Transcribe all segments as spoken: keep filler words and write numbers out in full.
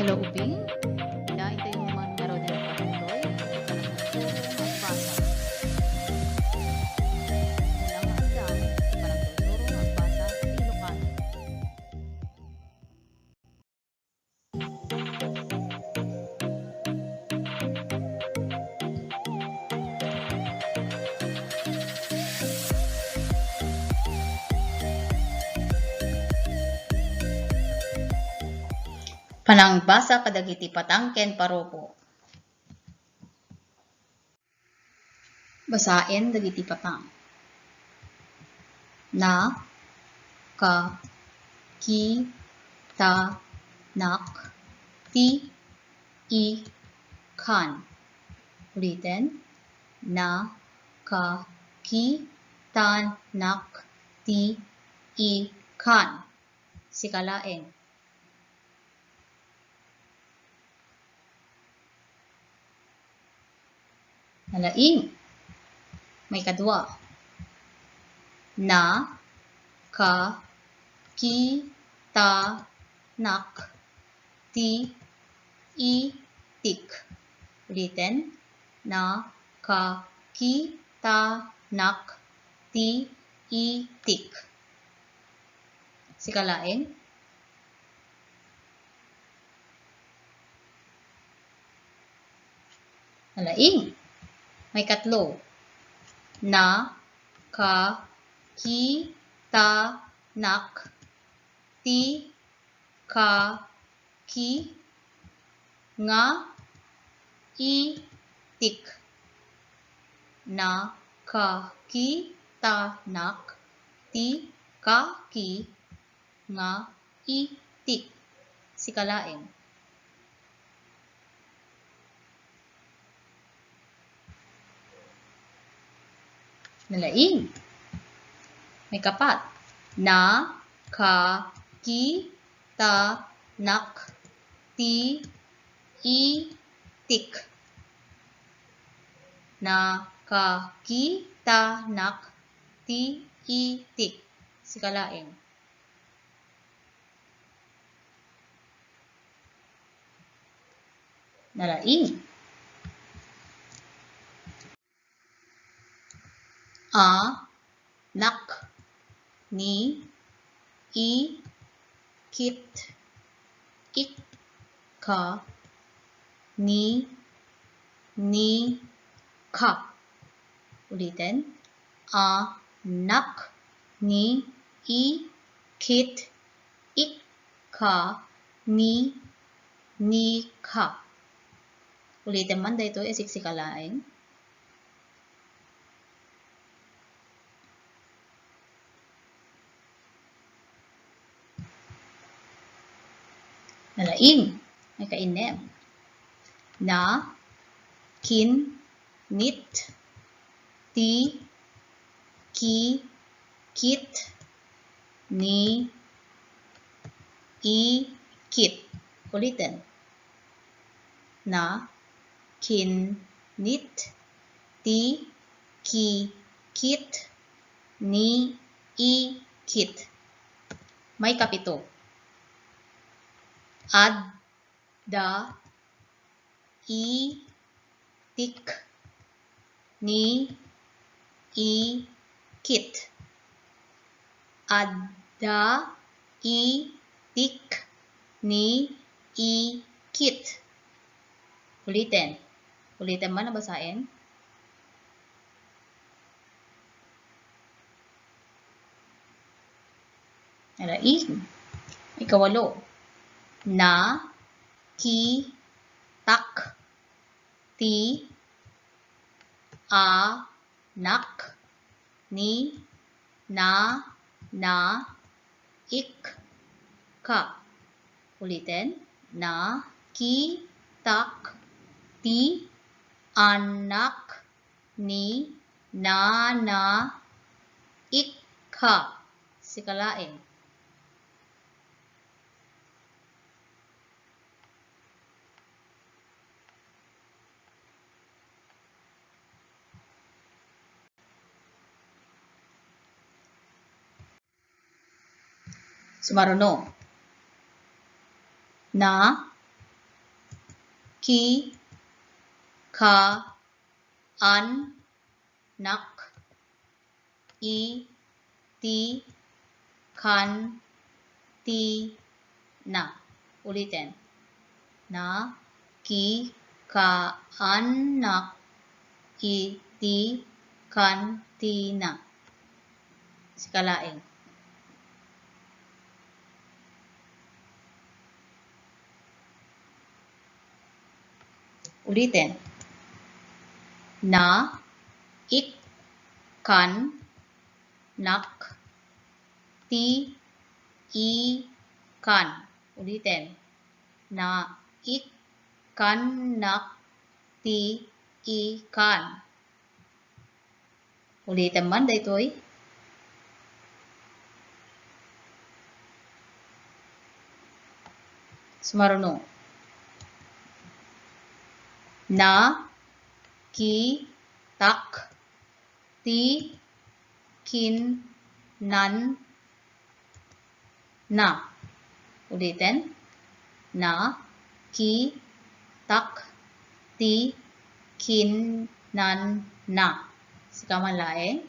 Hello, Ubing. Daytoy man ngaruden a panagtultulong agbasa. Muna nga adda, panagtultulong agbasa ti Ilocano. Panangbasa kadagiti patang ken parupo. Basaen dagiti patang. Na, ka, ki, ta, nak, ti, i, kan. Uliten. Na, ka, ki, ta, nak, ti, i, kan. Sika laeng. Nalaing. Maikadua. Na, ka, ki, ta, nak, ti, i, tik. Uliten. Na, ka, ki, ta, nak, ti, i, tik. Sika laeng. Nalaing. Maikatlo. Na, ka, ki, ta, nak, ti, ka, ki, nga, i, tik. Na, ka, ki, ta, nak, ti, ka, ki, nga, i, tik. Sika laeng. Nalaing. Maikapat. Na, ka, ki, ta, nak, ti, i, tik. Na, ka, ki, ta, nak, ti, i, tik. Sika laeng. Nalaing. A, nak, ni, i, kit, ik, ka, ni, ni, ka. Uliten. A, nak, ni, i, kit, ik, ka, ni, ni, ka. Uliten man daytoy a siksika laeng. Nalaing. Maikainnem. Na, kin, nit, ti, ki, kit, ni, i, kit. Uliten. Na, kin, nit, ti, ki, kit, ni, i, kit. Maikapito. Ad, da, i, tik, ni, i, kit. Adda, i, tik, ni, i, kit. Uliten. Uliten man a basaen. Nalaing. Ikawalo. Na, ki, tak, ti, a, nak, ni, na, na, ik, ka. Uliten. Na, ki, tak, ti, anak, ni, na, na, ik, ka. Sika laeng. Sumaruno. Na, ki, ka, an, nak, i, ti, kan, ti, na. Uliten. Na, ki, ka, an, nak, i, ti, kan, ti, na. Sika laeng. Uliten. Na, ik, kan, nak, ti, i, kan. Uliten. Na, ik, kan, nak, ti, i, kan. Uliten man daytoy. Sumaruno. Na, ki, tak, ti, kin, nan, na. Uliten. Na, ki, tak, ti, kin, nan, na. Sika man laeng.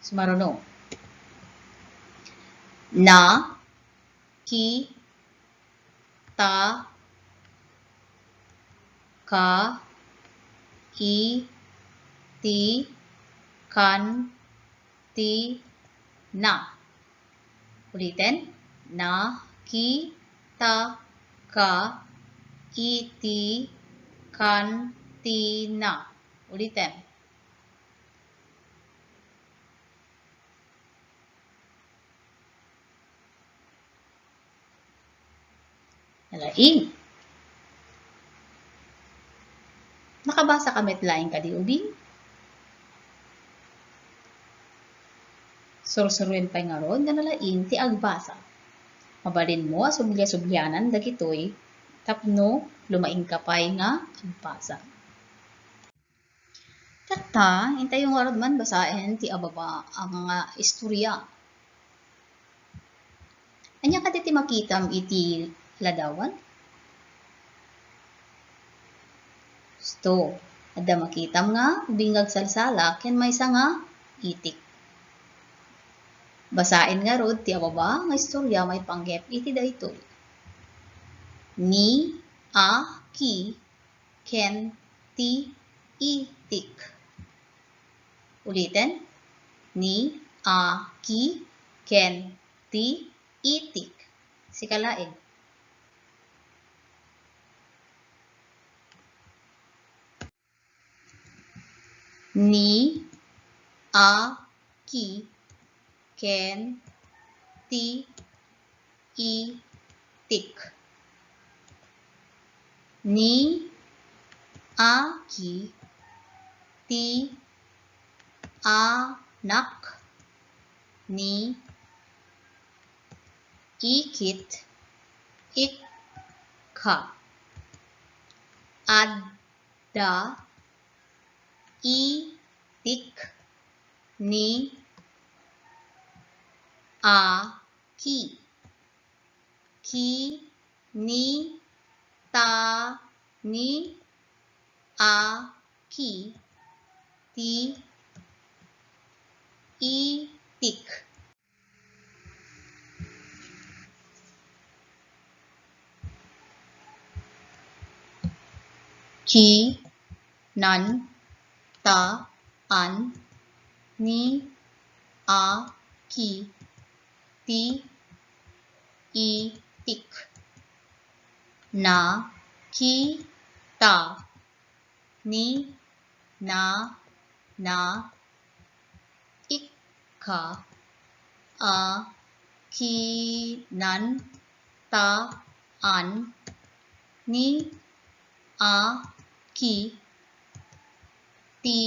Sumaruno. Na, ki, ta, ka, i, ti, kan, ti, na. Uliten. Na, ki, ta, ka, i, ti, kan, ti, na. Uliten. Nalaing. Nakabasa ka met laeng kadi, ubing? Sursuruen pay ngarud nga nalaing ti agbasa. Mabalinmo a subliasublianan dagitoy tapno lumaingka pay nga agbasa. Tatta, intayo ngarud man basaen ti ababa a nga istorya. Ania kadi ti makitam iti ladawan? Sto, adda makitam nga ubing nga agsalsala ken maysa nga itik. Basaen ngarud ti ababa nga istorya maipanggep iti daytoy. Ni, a, ki, ken ti itik. Uliten, ni, a, ki, ken ti itik. Sika laeng. Ni, a, ki, ken ti itik. Ni, a, ki, ti, a, nak, ni, i, kit, ik, ka. Ad, da, i, tik, ni, a, ki. Ki, ni, ta, ni, a, ki, ti, i, tik. Ki, nan, ta, an, ni, a, ki, ti, i, tik. Na, ki, ta, ni, na, na, ik, ka, a, ki, nan, ta, an, ni, a, ki, ti,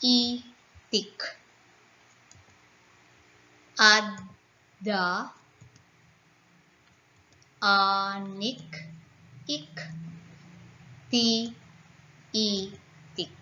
i, tik. Ad, da, a, nik, ik, ti, i, tik.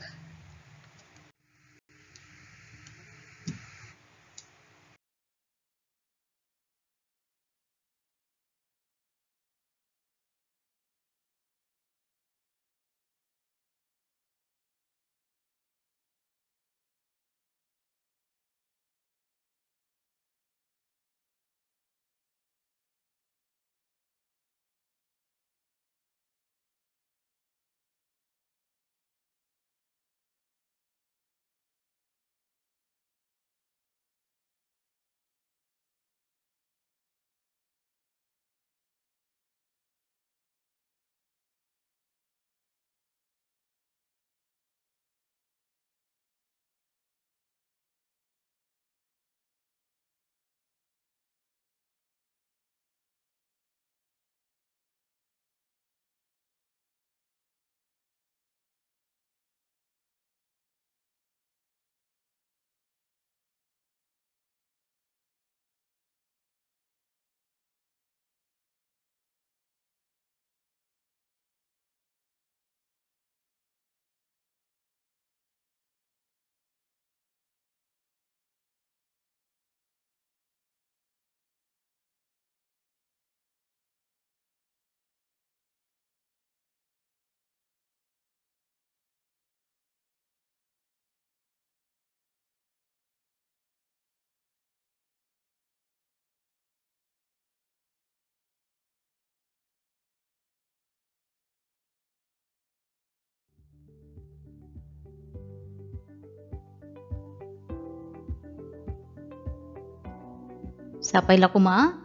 Sapay la koma,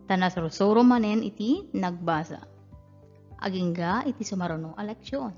ta nasursuro manen iti nagbasa. Agingga iti sumaruno a leksion.